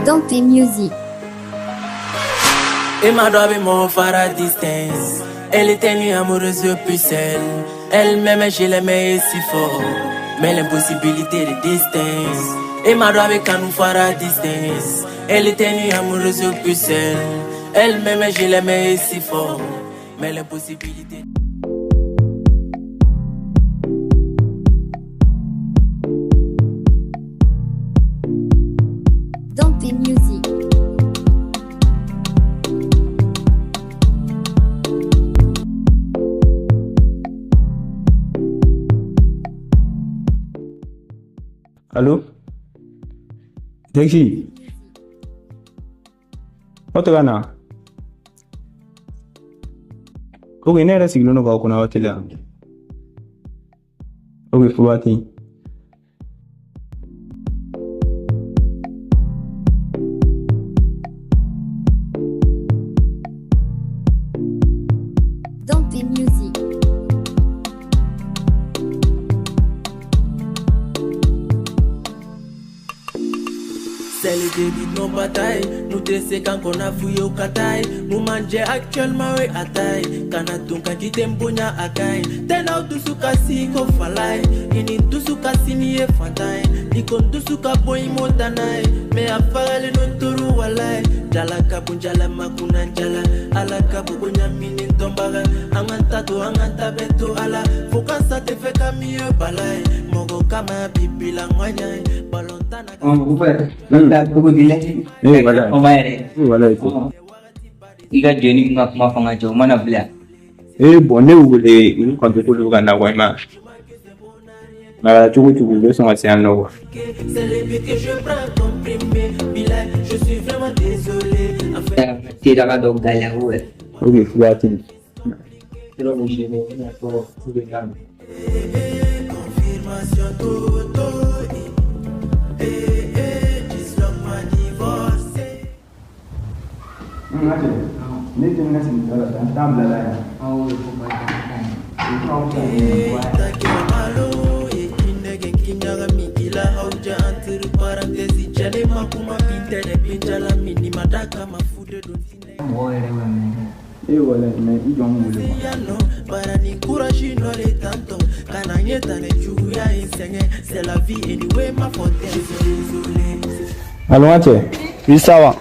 Dante Music. Et ma doigt mon phare à distance. Elle était nue amoureuse depuis celle. Elle m'aimait, je l'aimais si fort. Mais l'impossibilité de distance. Et ma doigt avec nous phare à distance. Elle était nue amoureuse depuis celle. Elle m'aimait, je l'aimais si fort. Mais l'impossibilité. Dante Music. Allô? Dexi? O tɛ ka na? Ok, ne yɛrɛ sigilen don k'aw kɔnɔ aw teliya. Ok, fo waati. Dante Music. C'est le début de nos batailles. Nous te quand qu'on a fouillé au kataï. Nous mangeons actuellement oui à taille. Kana tunka kitembonya akai. Tena utusuka siko falai. Ini tusuka sini e fantai. Niko tusuka boy motanai. Me afale no turu walai. Jala kabunjala makuna jala. Ala kabugonya mini tombaga. Anganta to anganta beto ala. Fokansa te fe kamiye balai. Mogo kama bibila ngwanya. Balontana. Eh, wala. Wala. I ka jɔni ka kuma fanga jɔ o mana bila. Eh, bon, ne y'u wele u kanto k'olu bɛ ka na quoi, i ma ye. Mais a kɛra cogo o cogo u bɛ sɔn ka se yan nɔ quoi. C'est le but que je prends comprimé. Bilal, je suis vraiment désolé. En fait, Tiraga dɔ gɛlɛya o yɛrɛ. Ok, fo waati. Confirmation toto. Eh, eh, disloque ma divorcé. N ka cɛ, ne tɛ n ka sigi la tan t'an bila la yan. Take malo, eh, kinege kinyaga mikila hauja entre parenthèses. Jale makuma pintele pinjala mini madaka mafude dontine. Mɔgɔw yɛrɛ bɛ minɛ kɛ. Eh, wala, mais i jɔ n wele quoi. Yano, bara ni courage no le tanto. Kana nyeta ne juya insenge. C'est la vie anyway, ma faute. Je suis désolé. Allo n ka cɛ. Bi sawa.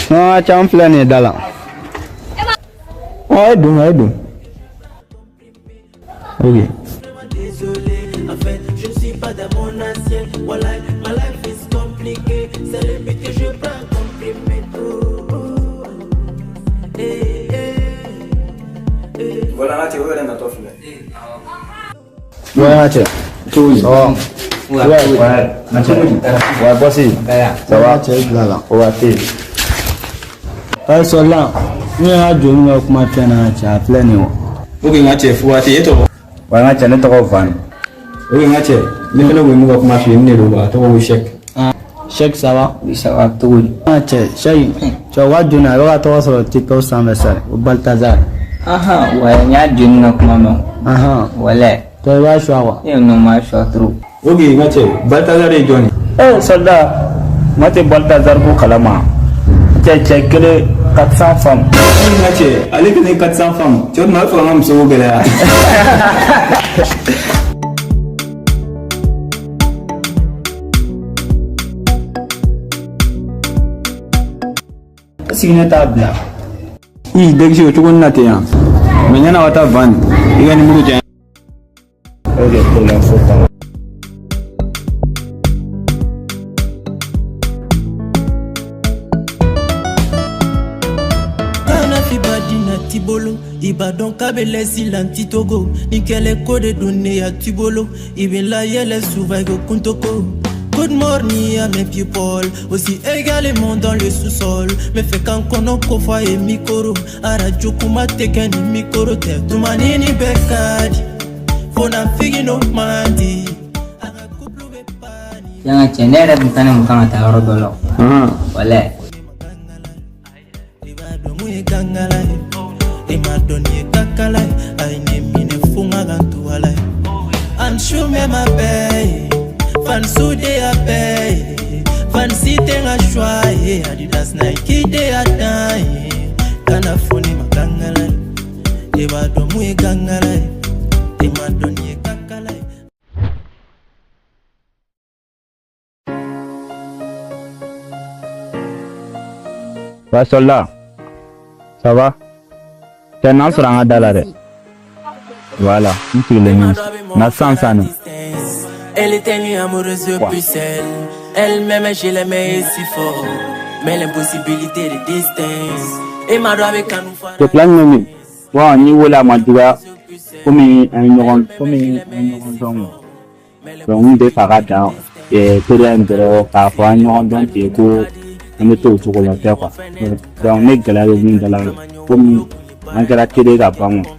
N ka ca n filɛ nin ye da la. Ɔ, e don, e don. Ok. Vraiment désolé, en fait, je ne suis pas dans mon assiette. Voilà, ma life is compliquée. C'est le but que je prends comprimé. Oh, oh, eh, eh, eh. Voilà, n ka cɛ, o yɛrɛ natɔ filɛ. Ouais, n ka cɛ. Cogo di? Ça va. Ouais, ouais. N ka cɛ. Ouais, bosi. Ça va? Cɛ bila la. O waati. Ɛ sɔrɔla n ye n ka joli ka kuma fɛn na cɛ a filɛ nin ye wa. Ok, n ka cɛ, fo waati. E tɔgɔ? Ouais, n ka cɛ, ne tɔgɔ Van. Ok, n ka cɛ, ne fɛnɛ kun ye mun ka kuma f'i ye, nin de don quoi, a tɔgɔ ko Sɛk. Sɛki ça va. Bi saba cogo di? N ka cɛ Sɛki cɛ o ka joli a bɛ ka tɔgɔ sɔrɔ TikTok sanfɛ sa o Baltazar. Ahan wa n y'a jɔni ka kuma mɛn. Ahan. Wala. Tɔ i b'a suwa quoi. E non ma sɔ trop. Ok, n ka cɛ, Baltazar ye jɔn ye? Eh soldat, ma tɛ Baltazar ko kalama. Cɛ cɛ kelen 400 femmes. N ka cɛ, ale fɛnɛ ye 400 femmes. Cɛ, o tuma a bɛ fɛ ka n ka muso ko gɛlɛya. Est-ce que ne t'a bila? I Dexi o cogo na ten yan. Mais yan'a ka taa Van, i ka numéro di yan. Ok, problème foyi t'a la. Kana fibadina tibolo Ibadon kabele silanti togo Ni kɛlɛ ko de don ne ya tibolo I bɛ layɛlɛ souvent i ko kuntoko. Good morning à mes people. Aussi également dans le sous-sol. Me fɛ kan kɔnɔ ko fɔ a ye mikoro. Arajo kuma tɛ kɛ ni mikoro tɛ. Tumani ni bɛɛ ka di. Fo na figi no man di. A ka couple bɛ pani. Yan ka cɛ ne yɛrɛ tun fɛnɛ kun kan ka taa yɔrɔ dɔ la. Wala. I b'a dɔn mun ye gangala ye. I m'a dɔn nin ye kakala ye. A ye ne minɛ fo n ka kan to ala ye. An su mɛ ma bɛɛ ye. Fansu de y'a bɛɛ ye. Fansi Si tɛ n ka choix ye, Adidas Nike de y'a dan ye. Kana fɔ ne ma gangala ye, e b'a dɔn mun ye gangala ye, e m'a dɔn nin ye kakala ye. Ouais, soldat, ça va? Cɛ n'an sɔrɔ an ka da la dɛ. Voilà, n sigilen bɛ na sisan sisan nɔ. Elle était nue amoureuse pucelle. Elle m'aimait, je l'aimais si fort. Mais l'impossibilité de distance. Et ma doigt avec un Cɛ fila min bɛ min? Bon, n'i wele a ma juguya komi an ye ɲɔgɔn komi an ye ɲɔgɔn dɔn quoi. Donc n tɛ fɛ a ka dan teriya in dɔrɔn k'a fɔ an ye ɲɔgɔn dɔn ten ko an bɛ to o cogo la o tɛ quoi. Donc ne gɛlɛya bɛ min da la komi an kɛra teri ye ka ban quoi.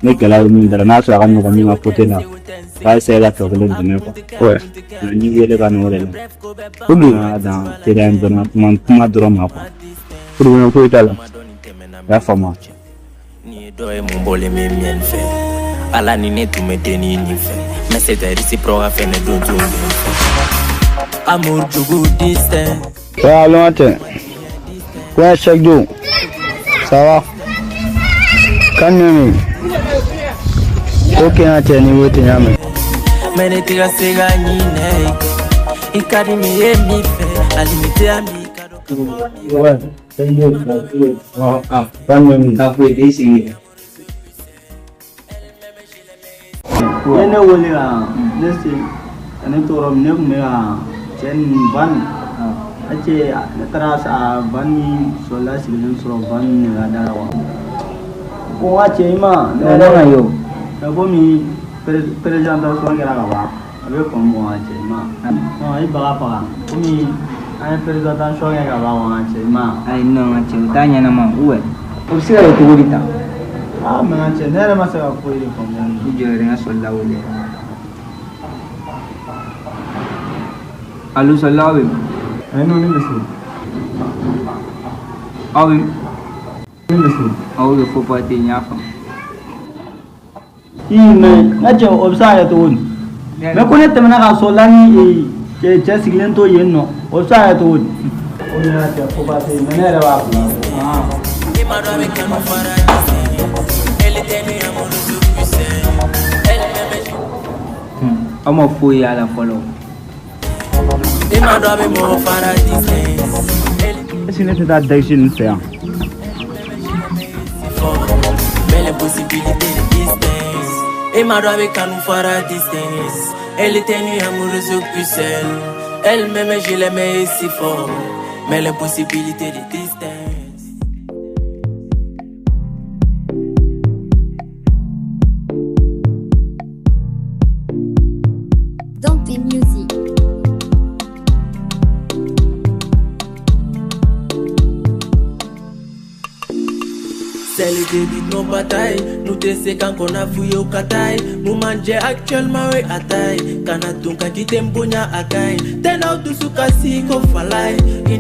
Ne gɛlɛya bɛ min da la n'a sɔrɔ a ka nɔgɔn min ka côté la k'a essayer ka tɔ kelen dɛmɛ quoi. Ouais. N'i wele ka n'o de la. O dun An ka dan teriya in dɔrɔn kuma kuma dɔrɔn ma quoi. Problème foyi t'a la. I y'a faamu wa? Ni ye dɔ ye mun bɔlen bɛ miɛn fɛ, ala ni ne tun bɛ denni nin fɛ, mais c'était réciproque, a fɛnɛ don tun bɛ n fɛ, amour jugu distance. Ouais, allo n ka cɛ. Ouais, Cheikh Diop. Ça va? Kan jumɛn bɛ yen? Ok n ka cɛ n'i ko ten n y'a mɛn. Mais ne tɛ ka se ka ɲinɛ i kɔ, i ka di min ye min fɛ, hali ni tɛ min ka dɔn ka fɔ. Ouais, Cheikh Diop. Ah, Kan jumɛn bɛ yen? K'a foyi t'i sigi. I ye ne wele ka ne se ka ne to yɔrɔ min, ne tun bɛ ka cɛ ninnu van a cɛ, ne taara a van ni sɔlila sigilen sɔrɔ van de ka da la quoi. Ko n ka cɛ i ma ne Ne ma ye o. Mais komi présentation kɛra ka ban, a bɛ faamu quoi, n ka cɛ i ma. Non, i baga faga komi an ye présentation kɛ ka ban quoi, n ka cɛ i ma. Ayi non n ka cɛ, o t'a ɲɛnama ou bien o bɛ se ka kɛ cogo di tan? Ah mais n ka cɛ, ne yɛrɛ ma se ka foyi de faamuya nin na. I jɔ yɛrɛ, n ka sɔlila wele. Allo sɔlila, aw bɛ min? Ayi non, ne bɛ se. Aw bɛ min? Ne bɛ se. Aw bɛ faux pas tɛ yen, n y'a faamu. Ii mais n ka cɛ, o bɛ se ka kɛ cogo di? Mais ko ne tɛmɛna ka sɔrɔ ni cɛ cɛ sigilen to yen nɔ, o bɛ se ka kɛ cogo di? O de y'a cɛ faux pas tɛ yen, mais ne yɛrɛ b'a bila. I m'a dɔn a bɛ kanu fara distance. Elle était nue amoureuse pucelle. Elle m'aimait, je Aw ma foyi y'a la fɔlɔ. I m'a dɔn a bɛ mɔgɔ fara distance. Elle Est-ce que ne tɛ taa Dɛgisi ninnu fɛ yan? Fort, mais l'impossibilité de distance. Et ma doigt avec un fara distance. Elle était nue amoureuse pucelle. Elle m'aimait, je l'aimais si fort. Mais l'impossibilité de distance. Dante Music. C'est le début de nos batailles. Nous te c'est quand qu'on a fouillé au kataï. Nous mangeons actuellement oui à taille. Kana tunka kite mbonya akai. Tena utusukasi ko falai. Ini